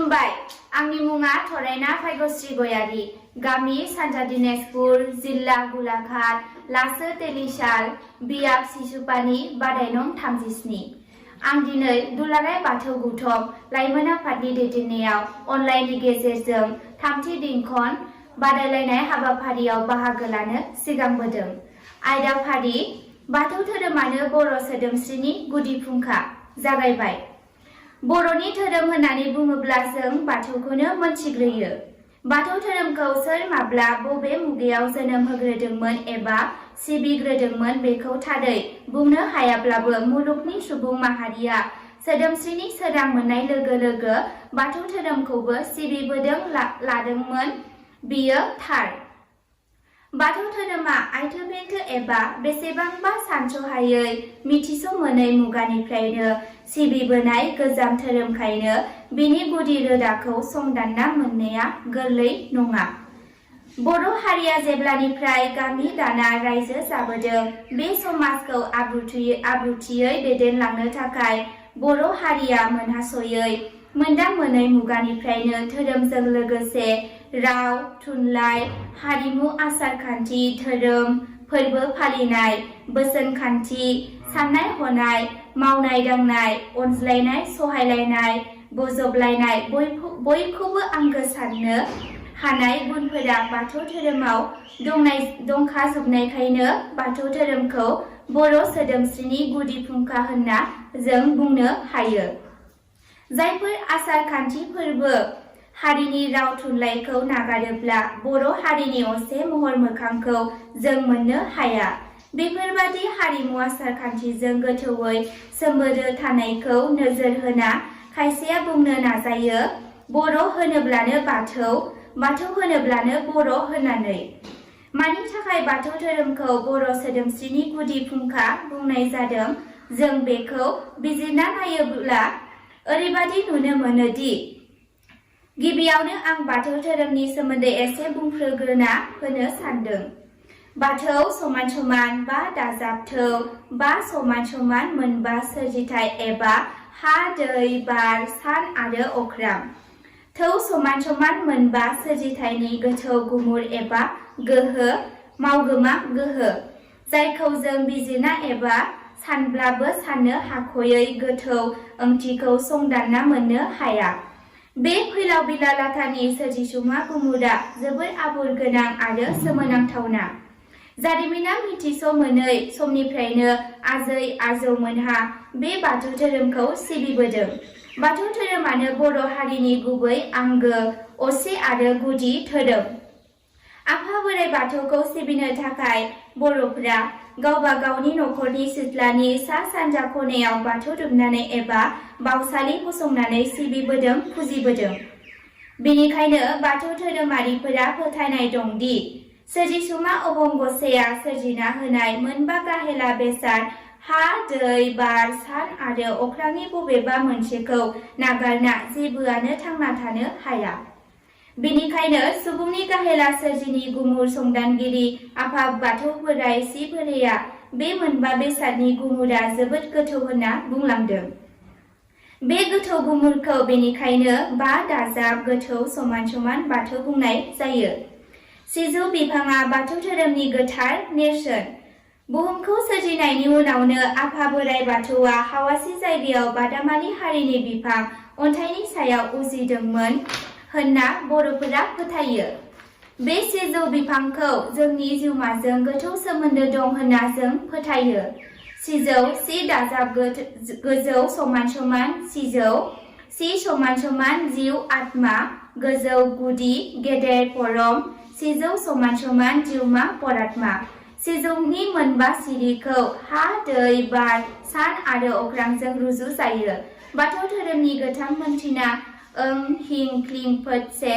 खुलुमबाय आंनि मुङा थरायना भाग्यश्री गयारी गामि सानजा दिनाजपुर जिल्ला गलाघाट लासो तेलिसाल बियाब सिसुपानी बादाय नं 37 आं दिनै दुलाराय बाथौ गौथम लाइमोन आफादनि दैदेननायाव अनलाइननि गेजेरजों थामथि दिनखन बादायलायनाय हाबाफारियाव बाहागो लानो सिगांबोदों। आयदाफारि बाथौ धोरोमानो बर' सोदोमस्रिनि गुदि फुंखा जागायबाय। बर'नि धोरोम होननानै बुङोब्ला जों बाथौखौनो मोनथिग्रोयो। बाथौ धोरोमखौ सोर माब्ला बबे मुगायाव जोनोम होग्रोदोंमोन एबा सिबिग्रोदोंमोन बेखौ थारै बुंनो हायाब्लाबो मुलुगनि सुबुं माहारिया सोदोमस्रिनि सोरां मोननाय लोगो लोगो बाथौ धोरोमखौबो सिबिबोदों लादोंमोन बियो थार। बाथौ धोरोमा आइथो-बेन्थो एबा बेसेबांबा सानस'हायै मिथिस'मोनै मुगानिफ्रायनो सिबिबोनाय गोजाम धोरोमखायनो बिनि गुदि रोदाखौ संदानना मोननाया गोरलै नङा। बर' हारिया जेब्लानिफ्राय गामि दाना रायजो जाबोदों बे समाजखौ आब्रुथियै दैदेनलांनो थाखाय बर' हारिया मोनहास'यै मोनदां मोनै मुगानिफ्रायनो धोरोमजों लोगोसे राव, थुनलाइ, हारिमु, आसार-खान्थि, धोरोम, फोरबो फालिनाय, बोसोनखान्थि, साननाय-हनाय, मावनाय-दांनाय, अनज्लायनाय, सहायलायनाय, बोजबलायनाय बयखौबो आंगो साननो हानाय गुनफोरा बाथौ धोरोमाव दंखाजोबनायखायनो बाथौ धोरोमखौ बर' सोदोमस्रिनि गुदि फुंखा होनना जों बुंनो हायो। जायफोर आसार-खान्थि, फोरबो, हारिनि राव थुनलाइखौ नागारोब्ला बर' हारिनि असे महर मोखांखौ जों मोननो हाया। बेफोरबादि हारिमु आसार-खान्थिजों गोथौयै सोमोन्दो थानायखौ नोजोर होना खायसेया बुंनो नाजायो बर' होनोब्लानो बाथौ, बाथौ होनोब्लानो बर' होननानै। मानि थाखाय बाथौ धोरोमखौ बर' सोदोमस्रिनि गुदि फुंखा बुंनाय जादों जों बेखौ बिजिरना नायोब्ला ओरैबादि नुनो मोनोदि गिबियावनो आं बाथौ धोरोमनि सोमोन्दै एसे बुंफ्रोग्रोना होनो सानदों। बाथौ समान समान बा दाजाबथौ बा समान समान मोनबा सोरजिथाय एबा हा, दै, बार, सान आरो अख्रां। थौ समान समान मोनबा सोरजिथायनि गोथौ गुमुर एबा गोहो, मावगोमा गोहो, जायखौ जों बिजिरना एबा सानब्लाबो साननो हाख'यै गोथौ ओंथिखौ संदानना मोननो हाया। बे फैलाव बिला-लाथानि सोरजिसुमा गुमुरा जोबोर आबुर गोनां आरो सोमोनांथावना। जारिमिना मिथिस' मोनै समनिफ्रायनो आजै-आजौमोनहा बे बाथौ धोरोमखौ सिबिबोदों। बाथौ धोरोमानो बर' हारिनि गुबै आंगो, असे आरो गुदि धोरोम। आफा बोराइ बाथौखौ सिबिनो थाखाय बर'फोरा गावबा गावनि नखरनि सिथ्लानि सा-सानजा खनायाव बाथौ दुमनानै एबा बावसालि फसंनानै सिबिबोदों, फुजिबोदों। बेनिखायनो बाथौ धोरोमारिफोरा फोथायनाय दंदि सोरजिसुमा अबं गसाइया सोरजिना होनाय मोनबा गाहेला बेसाद हा, दै, बार, सान आरो अख्रांनि बबेबा मोनसेखौ नागारना जेबोआनो थांना थानो हाया। बेनिखायनो सुबुंनि गाहेला सोरजिनि गुमुर संदानगिरि आफा बाथौ बोराइ सि बोराइया बे मोनबा बेसादनि गुमुरा जोबोद गोथौ होनना बुंलांदों। बे गोथौ गुमुरखौ बेनिखायनो बा दाजाब गोथौ समान समान बाथौ बुंनाय जायो। सिजौ बिफाङा बाथौ धोरोमनि गोथार नेरसोन। बुहुमखौ सोरजिनायनि उनावनो आफा बोराइ बाथौआ हावासि जायगायाव बादामालि हारिनि बिफां अन्थाइनि सायाव उजिदोंमोन होनना बर'फोरा फोथायो। बे सिजौ बिफांखौ जोंनि जिउमाजों गोथौ सोमोन्दो दं होनना जों फोथायो। सिजौ सि दाजाब गोजौ समान समान सिजौ, सि समान समान जिउ आत्मा, गोजौ गुदि गेदेर परम, सिजौ समान समान जिउमा परात्मा। सिजौनि मोनबा सिरिखौ हा, दै, बार, सान आरो अख्रांजों रुजु जायो। बाथौ धोरोमनि गोथां मोनथिना ओं हिं क्लिं फोद से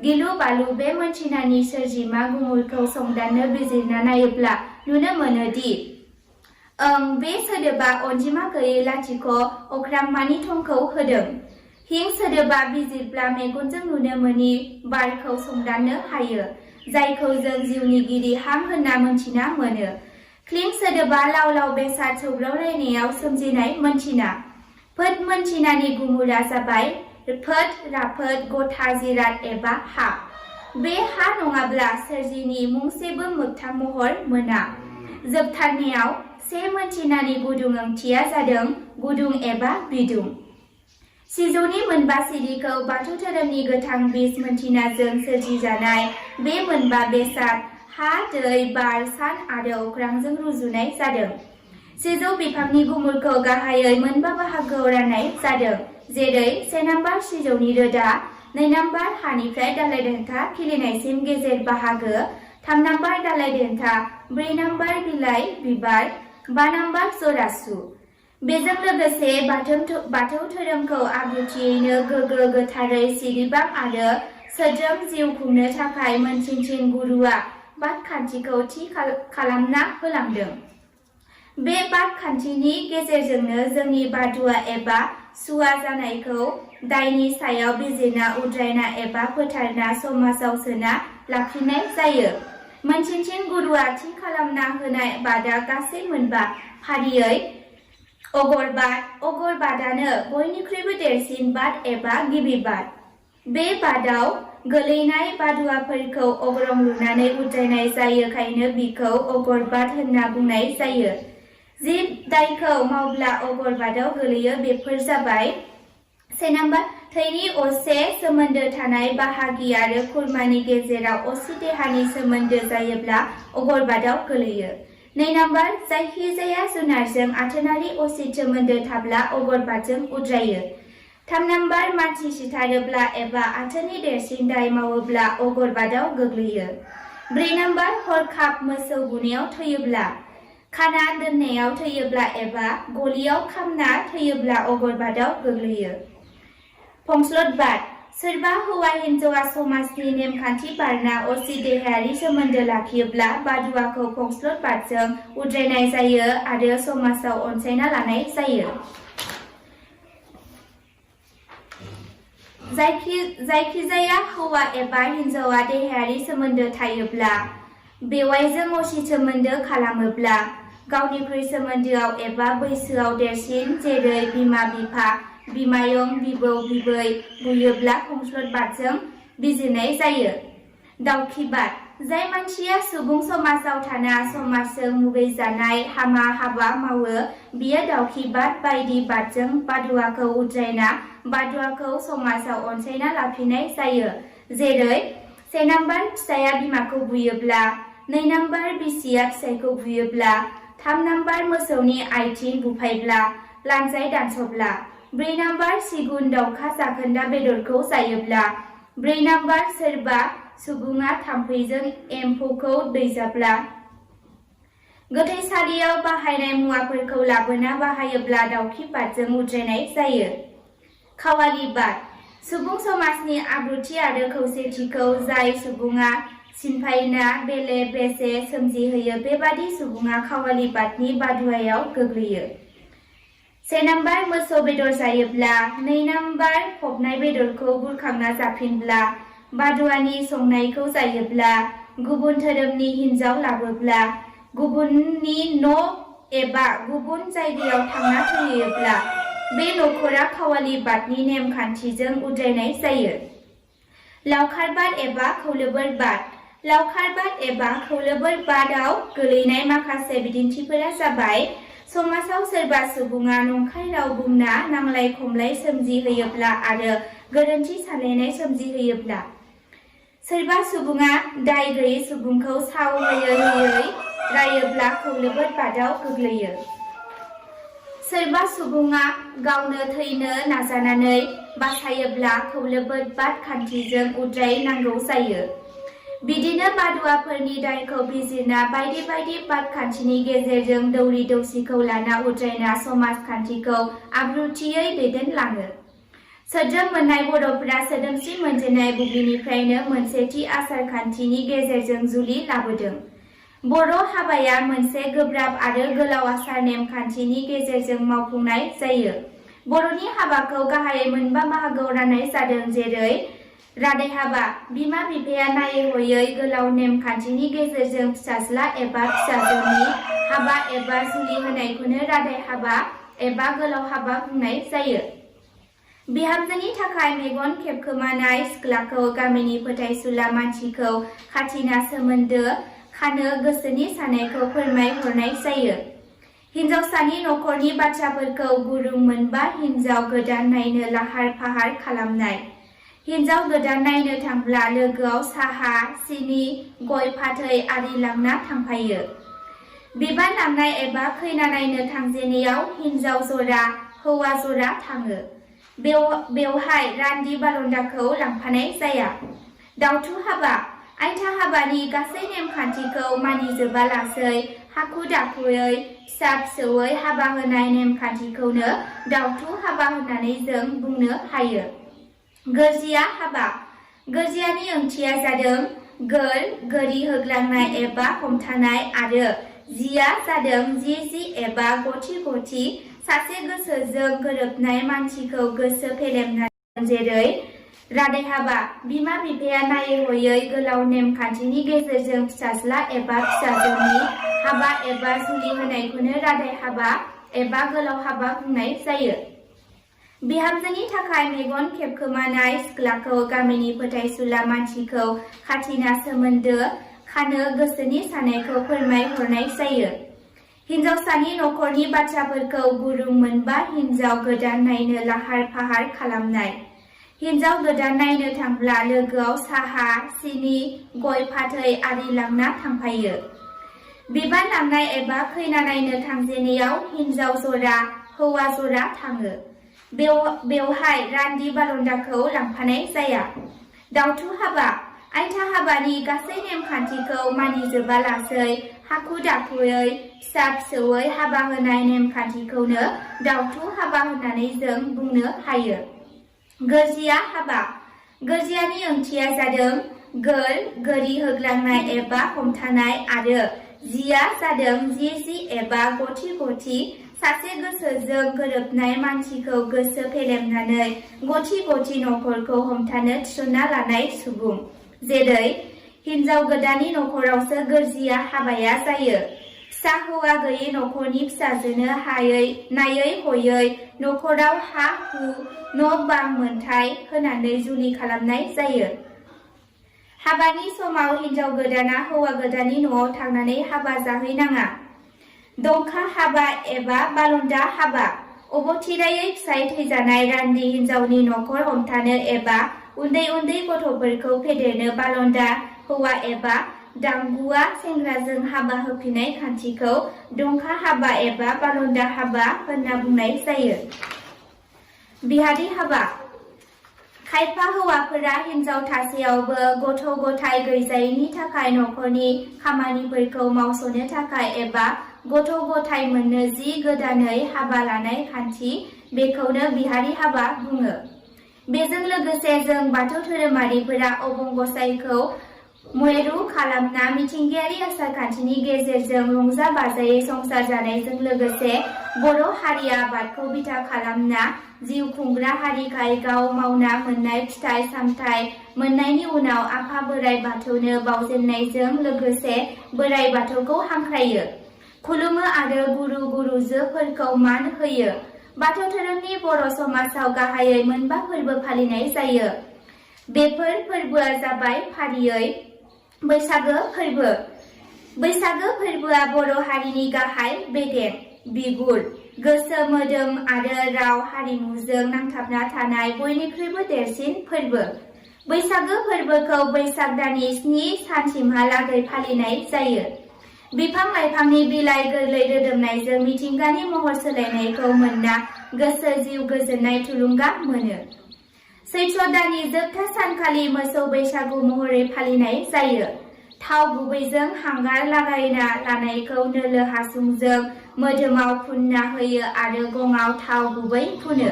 गिलु बालु बे मोनथिनानि सोरजिमा गुमुरखौ संदाननो बिजिरना नायोब्ला नुनो मोनोदि ओं बे सोदोबा अनजिमा गैयै लाथिख' अख्रांमानि थंखौ होदों। हिं सोदोबा बिजिरब्ला मेगनजों नुनो मोनि बारखौ संदाननो हायो, जायखौ जों जिउनि गिरि हां होनना मोनथिना मोनो। क्लिं सोदोबा लाव लाव बेसाद सौग्रावलायनायाव सोमजिनाय मोनथिना। फोद मोनथिनानि गुमुरा जाबाय राफोद गथा जिराद एबा हा। बे हा नङाब्ला सोरजिनि मुंसेबो मोगथां महर मोना। जोबथारनायाव से मोनथिनानि गुदुं ओंथिया जादों गुदुं एबा बिदुं। सिजौनि मोनबा सिरिखौ बाथौ धोरोमनि गोथां बिज मोनथिनाजों सोरजिजानाय बे मोनबा बेसाद हा, दै, बार, सान आरो अख्रांजों रुजुनाय जादों। सिजौ बिफांनि गुमुरखौ गाहायै मोनबा बाहागोआव राननाय जादों, जेरै से नाम्बार सिजौनि रोदा, 2 नाम्बार हानिफ्राय दालाइ देन्था खिलिनायसिम गेजेर बाहागो, 3 नाम्बार दालाइ देन्था, 4 नाम्बार बिलाइ बिबार, 5 नाम्बार जरासु। बेजों लोगोसे बाथौ धोरोमखौ आब्रुथियैनो गोग्गो गोथारै सिरिबां आरो सोद्रोम जिउ खुंनो थाखाय मोनसिनसिन गुरुआ बाद खान्थिखौ थि खालामना होलांदों। बे बाद खान्थिनि गेजेरजोंनो जोंनि बादुवा एबा सुवा जानायखौ दायनि सायाव बिजिरना उद्रायना एबा फोथारना समाजाव सोना लाफिननाय जायो। मोनसिनसिन गुरुआ थि खालामना होनाय बादा गासै मोनबा, फारियै अगरबादानो बयनिख्रुइबो देरसिन बाद एबा गिबि बाद। बे बादाव गोलैनाय बादुवाफोरखौ अग्रं लुनानै उद्रायनाय जायोखायनो बिखौ अगरबाद होनना बुंनाय जायो। जि दायखौ मावब्ला अगरबादाव गोलैयो बेफोर जाबाय: 1 नाम्बार थैनि असे सोमोन्दो थानाय बाहागि आरो खुरमानि गेजेराव असे देहानि सोमोन्दो जायोब्ला अगरबादाव गोलैयो। 2 नाम्बार जायखिजाया जुनारजों आथोनारि असित सोमोन्दो थाब्ला अगरबादजों उद्रायो। 3 नाम्बार मानसि सिथारोब्ला एबा आथोननि देरसिन दाय मावोब्ला अगरबादाव गोग्लैयो। 4 नाम्बार हरखाब मोसौ बुनायाव थैयोब्ला, खाना दोननायाव थैयोब्ला एबा गलियाव खामना थैयोब्ला अगरबादाव गोग्लैयो। फंस्लद बाद: सोरबा हौवा हिन्जावा समाजनि नेमखान्थि बारना असित देहायारि सोमोन्दो लाखियोब्ला बादुवाखौ फंस्लद बादजों उद्रायनाय जायो आरो समाजाव अनसायना लानाय जायो। जायखिजाया हौवा एबा हिन्जावा देहायारि सोमोन्दो थायोब्ला, बेवाइजों असित सोमोन्दो खालामोब्ला, गावनिख्रुइ सोमोन्दोआव एबा बैसोआव देरसिन जेरै बिमा-बिफा, बिमायं, बिबौ-बिबै बुयोब्ला फंस्लद बादजों बिजिरनाय जायो। दाउखि बाद: जाय मानसिया सुबुं समाजाव थाना समाजजों मुगैजानाय हामा हाबा मावो बियो दाउखि बाद बायदि बादजों बादुवाखौ उद्रायना बादुवाखौ समाजाव अनसायना लाफिननाय जायो। जेरै 1 नाम्बार फिसाया बिमाखौ बुयोब्ला, 2 नाम्बार बिसिया फिसायखौ बुयोब्ला, 3 नाम्बार मोसौनि आइथिं बुफायब्ला, लानजाय दानसब्ला, 4 नाम्बार सिगुन दाउखा जाखोन्दा बेदरखौ जायोब्ला, 4 नाम्बार सोरबा सुबुङा थाम्फैजों एम्फौखौ दैजाब्ला, गोथैसालियाव बाहायनाय मुवाफोरखौ लाबोना बाहायोब्ला दाउखि बादजों उद्रायनाय जायो। खावालि बाद: सुबुं समाजनि आब्रुथि आरो खौसेथिखौ जाय सुबुङा सिनफायना बेले-बेजे सोमजिहोयो बेबादि सुबुङा खावालि बादनि बादुवायाव गोग्लैयो। 1 नाम्बार मोसौ बेदर जायोब्ला, 2 नाम्बार फबनाय बेदरखौ बुरखांना जाफिनब्ला, बादुवानि संनायखौ जायोब्ला, गुबुन धोरोमनि हिन्जाव लाबोब्ला, गुबुननि न' एबा गुबुन जायगायाव थांना थैयोब्ला बे नखरा खावालि बादनि नेमखान्थिजों उद्रायनाय जायो। लावखार बाद एबा खौलोबोर बाद: लावखार बाद एबा खौलोबोर बादआव गोलैनाय माखासे बिदिन्थिफोरा जाबाय: समाजाव सोरबा सुबुङा नंखाय राव बुंना नांलाय-खमलाय सोमजिहोयोब्ला आरो गोरोन्थि सानलायनाय सोमजिहोयोब्ला, सोरबा सुबुङा दाय गैयै सुबुंखौ साव होयै रायोब्ला खौलोबोर बादआव गोग्लैयो। सोरबा सुबुङा गावनो थैनो नाजानानै बासायोब्ला खौलोबोर बाद खान्थिजों उद्राय नांगौ जायो। बिदिनो बादुवाफोरनि दायखौ बिजिरना बायदि बायदि बाद खान्थिनि गेजेरजों दौरि दौसिखौ लाना उद्रायना समाजखान्थिखौ आब्रुथियै दैदेनलाङो। सोद्रोम मोननाय बर'फोरा सोदोमस्रि मोनजेननाय बुब्लिनिफ्रायनो मोनसे थि आसार खान्थिनि गेजेरजों जुलि लाबोदों। बर' हाबाया मोनसे गोब्राब आरो गोलाव आसार नेमखान्थिनि गेजेरजों मावफुंनाय जायो। बर'नि हाबाखौ गाहायै मोनबा बाहागोआव राननाय जादों जेरै रादाय हाबा: बिमा बिफाया नायै हयै गोलाव नेमखान्थिनि गेजेरजों फिसाज्ला एबा फिसाजोनि हाबा एबा जुलि होनायखौनो रादाय हाबा एबा गोलाव हाबा बुंनाय जायो। बिहामजोनि थाखाय मेगन खेबखोमानाय सिख्लाखौ गामिनि फोथायसुला मानसिखौ खाथिना सोमोन्दो खानो गोसोनि साननायखौ फोरमायहरनाय जायो। हिनजावसानि नखरनि बाथ्राफोरखौ गुरुं मोनबा हिनजाव गोदान नायनो लाहार फाहार खालामनाय। हिनजाव गोदान नायनो थांब्ला लोगोआव साहा, सिनि, गय फाथै आरि लांना थांफायो। बिबान लांनाय एबा खैना नायनो थांजेननायाव हिनजाव जरा, हौवा जरा थाङो। बेवहाय रान्दि बालन्दाखौ लांफानाय जाया। दावथु हाबा। आइथा हाबानि गासै नेमखान्थिखौ मानिजोबालासै हाखु दाखुयै फिसा फिसौयै हाबा होनाय नेमखान्थिखौनो दावथु हाबा होननानै जों बुंनो हायो। गोरजिया हाबा। गोरजियानि ओंथिया जादों गोर, गोरि होग्लांनाय एबा हमथानाय आरो जिया जादों जि एबा गथि सासे गोसोजों गोरोबनाय मानसिखौ गोसो फेलेमनाय। जेरै रादाय हाबा। बिमा बिफाया नायै हयै गोलाव नेमखान्थिनि गेजेरजों फिसाज्ला एबा फिसाजोनि हाबा एबा जुलि होनायखौनो रादाय हाबा एबा गोलाव हाबा बुंनाय जायो। बिहामजोनि थाखाय मेगन खेबखोमानाय सिख्लाखौ गामिनि फोथायसुला मानसिखौ खाथिना सोमोन्दो खानो गोसोनि साननायखौ फोरमायहरनाय जायो। हिनजावसानि नखरनि बाथ्राफोरखौ गुरुं मोनबा हिनजाव गोदान नायनो लाहार फाहार खालामनाय। हिनजाव गोदान नायनो थांब्ला लोगोआव साहा, सिनि, गय फाथै आरि लांना थांफायो। बिबान लांनाय एबा खैना नायनो थांजेननायाव हिनजाव जरा, हौवा जरा थाङो। बेवहाय रान्दि बालन्दाखौ लांफानाय जाया। दावथु हाबा। आइथा हाबानि गासै नेमखान्थिखौ मानिजोबालासै हाखु दाखुयै फिसा फिसौयै हाबा होनाय नेमखान्थिखौनो दावथु हाबा होननानै जों बुंनो हायो। गोरजिया हाबा। गोरजियानि ओंथिया जादों गोर, गोरि होग्लांनाय एबा हमथानाय आरो जिया जादों जि एबा गथि सासे गोसोजों गोरोबनाय मानसिखौ गोसो फेलेमनानै गथि नखरखौ हमथानो थिसनना लानाय सुबुं। जेरै हिनजाव गोदाननि नखरावसो गोरजिया हाबाया जायो। फिसा हौवा गैयै नखरनि फिसाजोनो नायै हयै नखराव हा हु न' बां मोनथाय होनानै जुलि खालामनाय जायो। हाबानि समाव हिनजाव गोदाना हौवा गोदाननि न'आव थांनानै हाबा जाहैनाङा। दंखा हाबा एबा बालन्दा हाबा। अबथिरायै फिसाय थैजानाय रान्दि हिनजावनि नखर हमथानो एबा उन्दै गथ'फोरखौ फेदेरनो बालन्दा हौवा एबा दांगुआ सेंग्राजों हाबा होफिननाय खान्थिखौ दंखा हाबा एबा बालन्दा हाबा होनना बुंनाय जायो। बिहारि हाबा। खायफा हौवाफोरा हिनजाव थासेयावबो गथ' गथाय गैजायैनि थाखाय नखरनि खामानिफोरखौ मावस'नो थाखाय एबा गथ' गथाय मोननो जि गोदानै हाबा लानाय खान्थि, बेखौनो बिहारि हाबा बुङो। बेजों लोगोसे जों बाथौ धोरोमारिफोरा अबंगसायखौ मेरु खालामना मिथिंगायारि आसारखान्थिनि गेजेरजों रंजा बाजायै संसार जानायजों लोगोसे बर' हारिया आबादखौ बिथा खालामना जिउ खुंग्रा हारिखाय गाव मावना मोननाय फिथाइ सामथाइ मोननायनि उनाव आफा बोराइ बाथौनो बावजेननायजों लोगोसे बोराइ बाथौखौ हांख्रायो, खुलुमो आरो गुरुजोफोरखौ मान होयो। बाथौ धोरोमनि बर' समाजाव गाहायै मोनबा फोरबो फालिनाय जायो। बेफोर फोरबोआ जाबाय फारियै बैसागो फोरबो। बैसागो फोरबोआ बर' हारिनि गाहाय बेगें, बिगुर, गोसो मोदोम आरो राव हारिमुजों नांथाबना थानाय बयनिख्रुइबो देरसिन फोरबो। बैसागो फोरबोखौ बैसाग दाननि 7 सानसिमहालागै फालिनाय जायो। बिफां लाइफांनि बिलाइ गोरलै रोदोमनायजों मिथिंगानि महर सोलायनायखौ मोनना गोसो जिउ गोजोननाय थुलुंगा मोनो। सैत्र दाननि जोबथा सानखालि मोसौ बैसागु महरै फालिनाय जायो। थाव गुबैजों हांगार लागायना लानायखौ नोलो हासुंजों मोदोमाव फुनना होयो आरो गङाव थाव गुबै फुनो।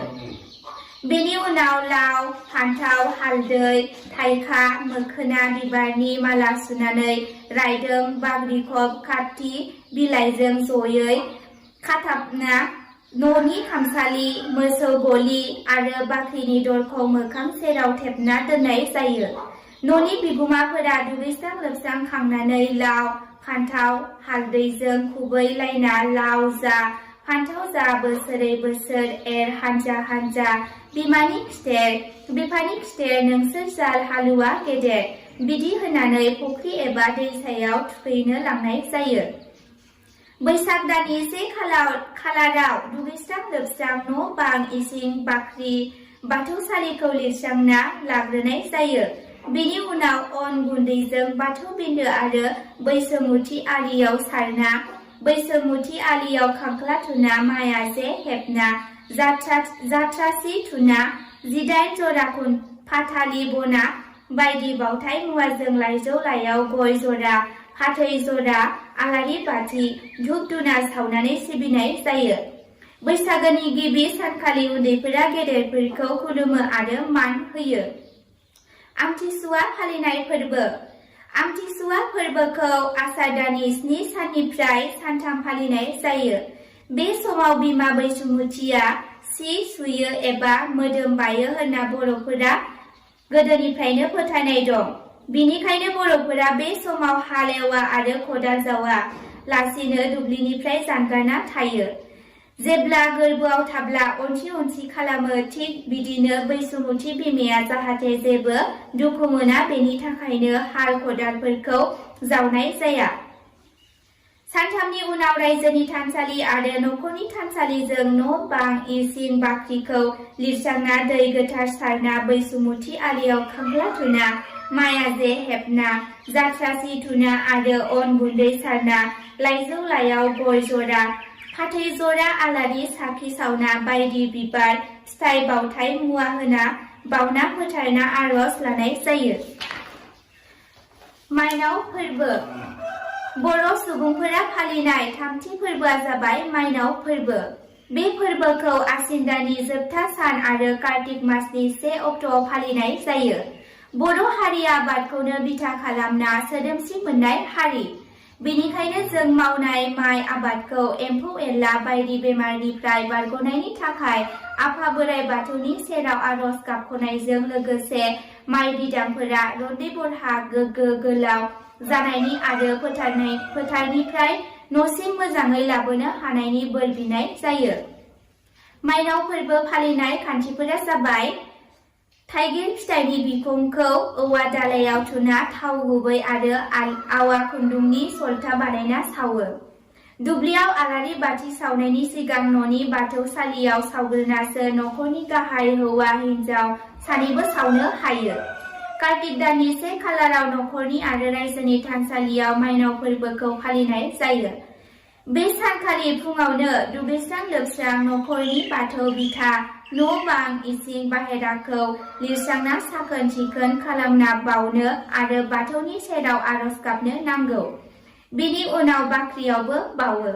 बेनि उनाव लाव, फान्थाव, हालदै, थाइखा, मोखोना बिबारनि माला सुनानै रायदों, बाग्रिखब, खाथ्रि बिलाइजों जयै खाथाबना न'नि खामसालि, मोसौ गलि आरो बाख्रिनि दरखं मोखां सेराव थेबना दोननाय जायो। न'नि बिगुमाफोरा दुगैस्रां लोबस्रां खांनानै लाव, फान्थाव, हालदैजों खुबै लायना लाव जा फान्थाव जा बोसोरै बोसोर एर हानजा हानजा बिमानि खिथेर बिफानि खिथेर नोंसोर जाल हालुवा गेदेर बिदि होननानै फुख्रि एबा दैसायाव थुखैनो लांनाय जायो। बैसाग दाननि 1 खालाराव दुगैस्रां लोबस्रां न' बां इसिं बाख्रि बाथौसालिखौ लिरस्रांना लाग्रोनाय जायो। बेनि उनाव अन गुन्दैजों बाथौ बिन्दो आरो बैसोमुथि आलियाव सारना बैसोमुथि आलियाव खांख्ला थुना मायाजे हेबना जाथ्रासि थुना 18 जरा फाथालि बना बायदि बावथाय मुवाजों लाइजौ लाइयाव गय जरा फाथै जरा आलारि बाथि धुप धुना सावनानै सिबिनाय जायो। बैसागोनि गिबि सानखालि उन्दैफोरा गेदेरफोरखौ खुलुमो आरो मान होयो। आमथिसुवा फालिनाय फोरबो आमथिसुवा फोरबोखौ आसार दाननि 7 साननिफ्राय सानथाम फालिनाय जायो। बे समाव बिमा बैसुमुथिया सि सुयो एबा मोदोम बायो होनना बर'फोरा गोदोनिफ्रायनो फोथायनाय दं। बिनिखायनो बर'फोरा बे समाव हाल एवा आरो खदाल जावा लासिनो दुब्लिनिफ्राय जानगारना थायो। जेब्ला गोरबोआव थाब्ला अनसि खालामो थिग बिदिनो बैसुमुथि बिमाया जाहाथे जेबो दुखु मोना बेनि थाखायनो हाल खदालफोरखौ जावनाय जाया। सानथामनि उनाव रायजोनि थानसालि आरो नखरनि थानसालिजों न' बां इसिं बाख्रिखौ लिरस्रांना दै गोथार सारना बैसुमुथि आलियाव खांख्ला थुना मायाजे हेबना जाथ्रासि थुना आरो अन गुन्दै सारना लाइजौ लाइयाव गय जरा फाथै जरा आलारि साखि सावना बायदि बिबार फिथाइ बावथाय मुवा होना बावना फोथारना आरज लानाय जायो। माइनाव फोरबो बर' सुबुंफोरा फालिनाय थामथि फोरबोआ जाबाय माइनाव फोरबो। बे फोरबोखौ आसिन दाननि जोबथा सान आरो कार्तिक मासनि 1 अक्ट'आव फालिनाय जायो। बर' हारिया आबादखौनो बिथा खालामना सोदोमस्रि मोननाय हारि। बेनिखायनो जों मावनाय माइ आबादखौ एम्फौ एनला बायदि बेमारनिफ्राय बारग'नायनि थाखाय आफा बोराइ बाथौनि सेराव आरज गाबख'नायजों लोगोसे माइ बिदांफोरा रन्दै बरहा गोग्गो गोलाव जानायनि आरो फोथारनिफ्राय न'सिम मोजाङै लाबोनो हानायनि बोर बिनाय जायो। माइनाव फोरबो फालिनाय खान्थिफोरा जाबाय थाइगिर फिथाइनि बिखंखौ औवा दालायाव थुना थाव गुबै आरो आवा खुन्दुंनि सलथा बानायना सावो। दुब्लियाव आलारि बाथि सावनायनि सिगां न'नि बाथौसालियाव सावग्रोनासो नखरनि गाहाय हौवा हिन्जाव सानैबो सावनो हायो। कार्तिक दाननि 1 खालाराव नखरनि आरो रायजोनि थानसालियाव माइनाव फोरबोखौ फालिनाय जायो। बे सानखालि फुङावनो दुगैस्रां लोबस्रां नखरनि बाथौ बिथा न' बां इसिं बाहेराखौ लिरस्रांना साखोन सिखोन खालामना बावनो आरो बाथौनि सेराव आरज गाबनो नांगौ। बिनि उनाव बाख्रियावबो बावो।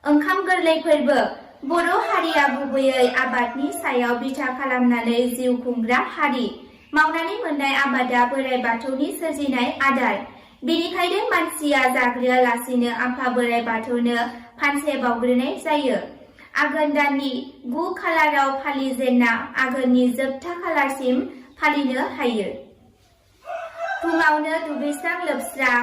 ओंखाम गोरलै फोरबो बर' हारिया गुबैयै आबादनि सायाव बिथा खालामनानै जिउ खुंग्रा हारि। मावनानै मोननाय आबादा बोराइ बाथौनि सोरजिनाय आदार। बेनिखायनो मानसिया जाग्रोआलासिनो आफा बोराइ बाथौनो फानसे बावग्रोनाय जायो। आघोन दाननि 9 खालाराव फालिजेनना आघोननि जोबथा खालारसिम फालिनो हायो। फुङावनो दुगैस्रां लोबस्रां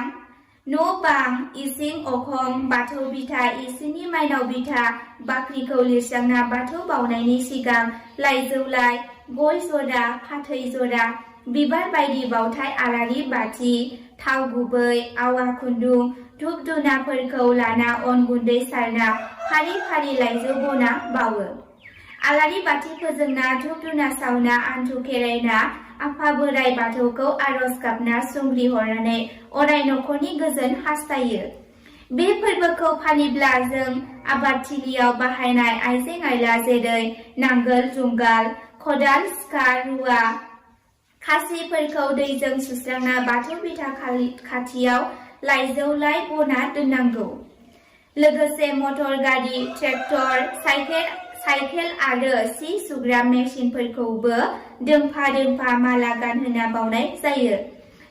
न' बां इसिं अखं बाथौ बिथा इसिंनि माइनाव बिथा बाख्रिखौ लिरस्रांना बाथौ बावनायनि सिगां लाइजौ लाइ गय जरा फाथै जरा बिबार बायदि बावथाय आलारि बाथि थाव गुबै आवा खुन्दुं धुप धुनाफोरखौ लाना अन गुन्दै सारना फारि फारि लाइजौ बना बावो। आलारि बाथि फोजोंना धुप धुना सावना आन्थु खेरायना आफा बोराइ बाथौखौ आरज गाबना सुंग्रि हरनानै अराय नखरनि गोजोन हास्थायो। बे फोरबोखौ फालिब्ला जों आबादथिलियाव बाहायनाय आइजें आइला जेरै नांगोल जुंगाल खदाल सिखा रुवा खासिफोरखौ दैजों सुस्रांना बाथौ बिथा खाथियाव लाइजौ लाइ बना दोननांगौ। लोगोसे मटर गारि ट्रेक्टर साइकेल आरो सि सुग्रा मेसिनफोरखौबो दोंफा दोंफा माला गानहोना बावनाय जायो।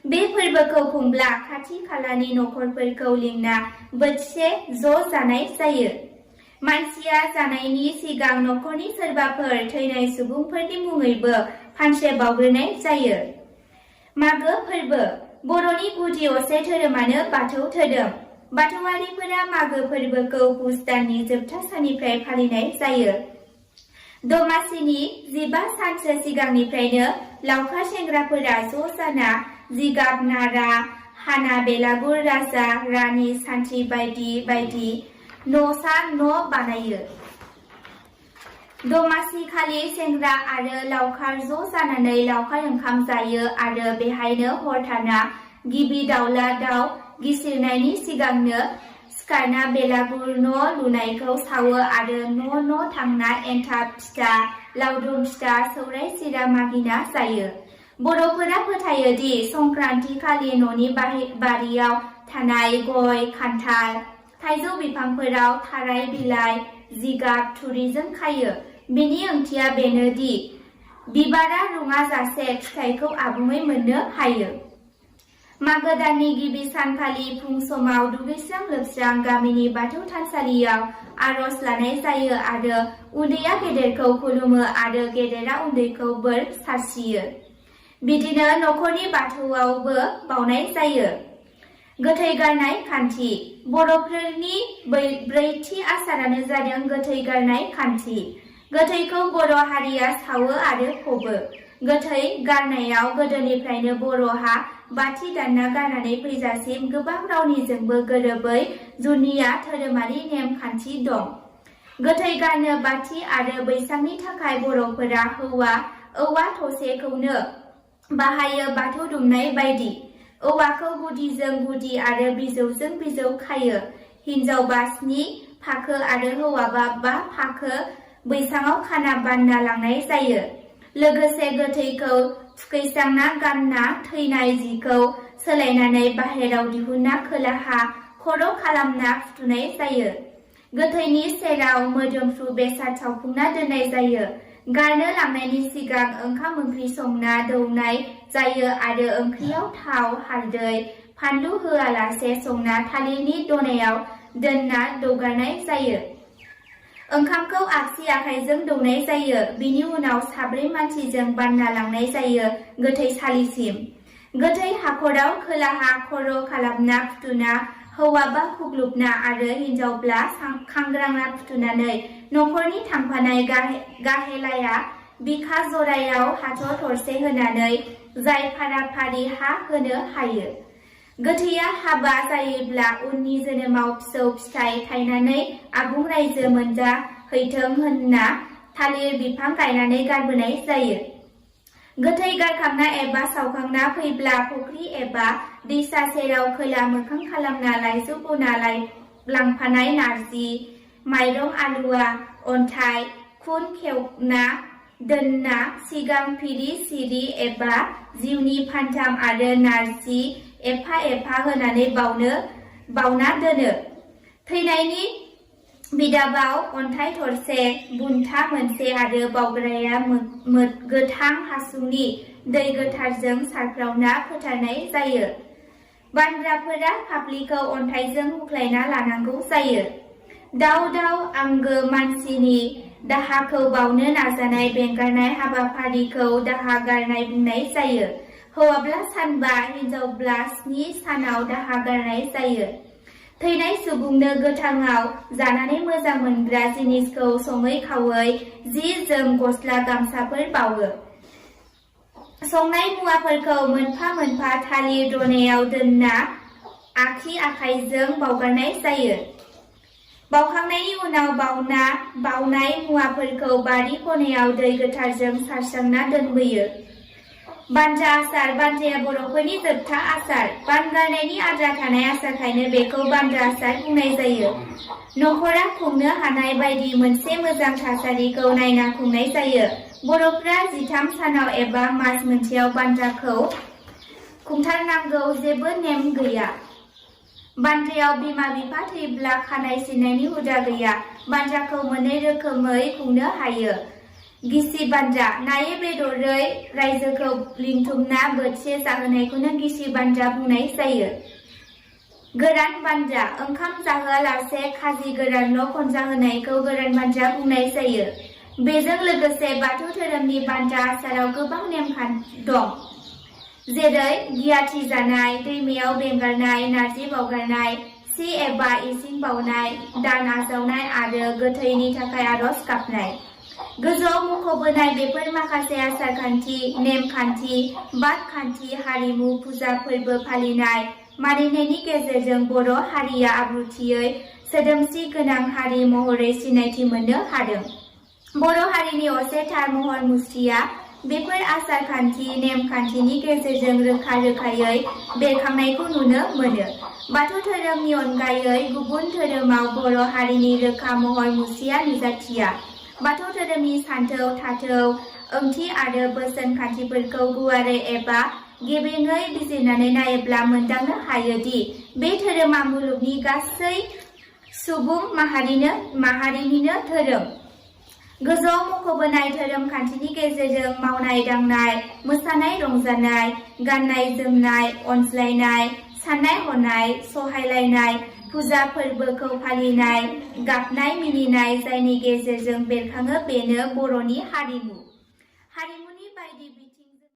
बे फोरबोखौ खुंब्ला खाथि खालानि नखरफोरखौ लिंना बोथिसे ज' जानाय जायो। मानसिया जानायनि सिगां नखरनि सोरबाफोर थैनाय सुबुंफोरनि मुङैबो फानसे बावग्रोनाय जायो। मागो फोरबो बर'नि गुदि असे धोरोमानो बाथौ धोरोम। बाथौआरिफोरा मागो फोरबोखौ पुस दाननि जोबथा साननिफ्राय फालिनाय जायो। दमासिनि 15 सानसो सिगांनिफ्रायनो लावखार सेंग्राफोरा ज' जाना जिगाब नारा हाना बेलागुर राजा रानि सान्थ्रि बायदि बायदि न'सा न' बानायो। दमासि खालि सेंग्रा आरो लावखार ज' जानानै लावखार ओंखाम जायो आरो बेहायनो हर थाना गिबि दाउला दाउ गिसिरनायनि सिगांनो सिखारना बेलागुर न' लुनायखौ सावो आरो न' न' थांना एन्थाब फिथा लावदुम फिथा सौराय सिरा मागिना जायो। बर'फोरा फोथायो दि संक्रान्ति खालि न'नि बारियाव थानाय गय खान्थाल थाइजौ बिफांफोराव थाराय बिलाइ जिगाब थुरिजों खायो। बेनि ओंथिया बेनो दि बिबारा रुङाजासे फिथाइखौ आबुङै मोननो हायो। मागो दाननि गिबि सानखालि फुं समाव दुगैस्रां लोबस्रां गामिनि बाथौ थानसालियाव आर'ज लानाय जायो आरो उन्दैया गेदेरखौ खुलुमो आरो गेदेरा उन्दैखौ बोर सारस्रियो। बिदिनो न'खरनि बाथौआवबो बावनाय जायो। गोथै गारनाय खान्थि। बर'फोरनि ब्रैथि आसारानो जादों गोथै गारनाय खान्थि। गोथैखौ बर' हारिया सावो आरो फबो। गोथै गारनायाव गोदोनिफ्रायनो बर'हा बाथि दानना गारनानै फैजासिम गोबां रावनिजोंबो गोरोबै जुनिया धोरोमारि नेम खान्थि दं। गोथै गारनो बाथि आरो बैसांनि थाखाय बर'फोरा औवा थसेखौनो बाहायो बाथौ दुमनाय बायदि। औवाखौ गुदिजों गुदि आरो बिजौजों बिजौ खायो। हिनजावबा 7 फाखो आरो हौवाबा 5 फाखो बैसाङाव खाना बानना लांनाय जायो। लोगोसे गोथैखौ थुखैस्रांना गानना थैनाय जिखौ सोलायनानै बाहेराव दिहुनना खोलाहा खर' खालामना फुथुनाय जायो। गोथैनि सेराव मोदोमफ्रु बेसाद सावफुंना दोननाय जायो। गारनो लांनायनि सिगां ओंखाम ओंख्रि संना दौनाय जायो आरो ओंख्रियाव थाव हालदै फानलु होआलासे संना थालिरनि दनायाव दोनना दौगारनाय जायो। ओंखामखौ आगसि आखाइजों दौनाय जायो। बिनि उनाव साब्रै मानसिजों बानना लांनाय जायो गोथैसालिसिम। गोथै हाखराव खोलाहा खर' खालामना फुथुना हौवाबा खुग्लुबना आरो हिनजावब्ला खांग्रांना फुथुनानै न'खरनि थांफानाय गाहेलाया बिखा जरायाव हाथर थरसे होनानै जाय फारा-फारि हा होनो हायो। गोथैया हाबा जायोब्ला उननि जोनोमाव फिसौ फिथाइ थायनानै आबुं रायजो मोनजाहैथों होनना थालिर बिफां गायनानै गारबोनाय जायो। गोथै गारखांना एबा सावखांना फैब्ला फुख्रि एबा दैसा सेराव खोला मोखां खालामना लाइजौ बना लांफानाय नारजि माइरं आलुवा अन्थाइ खुन खेवना दोनना सिगां फिरि सिरि एबा जिउनि फान्थाम आरो नारजि एफा एफा होनानै बावना दोनो। थैनायनि बिदाबाव अन्थाइ थरसे बुन्था मोनसे आरो बावग्राया गोथां हासुंनि दै गोथारजों सारफ्रावना फोथारनाय जायो। बानग्राफोरा फाफ्लिखौ अन्थाइजों हुख्लायना लानांगौ जायो। दाव आंगो मानसिनि दाहाखौ बावनो नाजानाय बेंगारनाय हाबाफारिखौ दाहा गारनाय बुंनाय जायो। हौवाब्ला सानबा हिनजावब्ला 7 सानाव दाहा गारनाय जायो। थैनाय सुबुंनो गोथाङाव जानानै मोजां मोनग्रा जिनिसखौ सङै खावै जि जोम गस्ला गामसाफोर बावो। संनाय मुवाफोरखौ मोनफा मोनफा थालिर दनायाव दोनना आखि आखाइजों बावगारनाय जायो। बावखांनायनि उनाव बावनाय मुवाफोरखौ बारि खनायाव दै गोथारजों सारस्रांना दोनबोयो। बानजा आसार। बानजाया बर'फोरनि जोबथा आसार। बान गारनायनि आद्रा थानाय आसारखायनो बेखौ बानजा आसार बुंनाय जायो। न'खरा खुंनो हानाय बायदि मोनसे मोजां थासारिखौ नायना खुंनाय जायो। बर'फ्रा 13 सानाव एबा मास मोनसेयाव बानजाखौ खुंथारनांगौ जेबो नेम गैया। बानजायाव बिमा बिफा थैब्ला खानाय सिननायनि हुदा गैया। बानजाखौ मोननै रोखोमै खुंनो हायो। गिसि बानजा। नायै बेदरै रायजोखौ लिंथुमना बोथिसे जाहोनायखौनो गिसि बानजा बुंनाय जायो। गोरान बानजा। ओंखाम जाहोआलासे खाजि गोरानल' खनजाहोनायखौ गोरान बानजा बुंनाय जायो। बेजों लोगोसे बाथौ धोरोमनि बानजा आसाराव गोबां नेमखान्थि दं। जेरै गियाथि जानाय, दैमायाव बेंगारनाय, नारजि बावगारनाय, सि एबा इसिं बावनाय, दान आजावनाय आरो गोथैनि थाखाय आरज गाबनाय। गोजौआव मुंख'बोनाय बेफोर माखासे आसारखान्थि, नेमखान्थि, बादखान्थि, हारिमु, फुजा फोरबो फालिनाय, मानिनायनि गेजेरजों बर' हारिया आब्रुथियै सोदोमस्रि गोनां हारि महरै सिनायथि मोननो हादों। बर' हारिनि असे-थार महर मुस्रिया बेफोर आसारखान्थि, नेमखान्थिनि गेजेरजों रोखा-रोखायै बेरखांनायखौ नुनो मोनो। बाथौ धोरोमनि अनगायै गुबुन धोरोमाव बर' हारिनि रोखा महर मुस्रिया नुजाथिया। बाथौ धोरोमनि सानथौ, थाथौ, ओंथि आरो बोसोन खान्थिफोरखौ गुवारै एबा गेबेङै बिजिरनानै नायोब्ला मोनदांनो हायोदि बे धोरोमा मुलुगनि गासै सुबुं माहारिनिनो धोरोम। गोजौआव मुंख'बोनाय धोरोम खान्थिनि गेजेरजों मावनाय-दांनाय, मोसानाय-रंजानाय, गाननाय-जोमनाय, अनज्लायनाय, साननाय-हनाय, सहायलायनाय, फुजा फोरबोखौ फालिनाय, गाबनाय-मिनिनाय जायनि गेजेरजों बेरखाङो बेनो बर'नि हारिमु।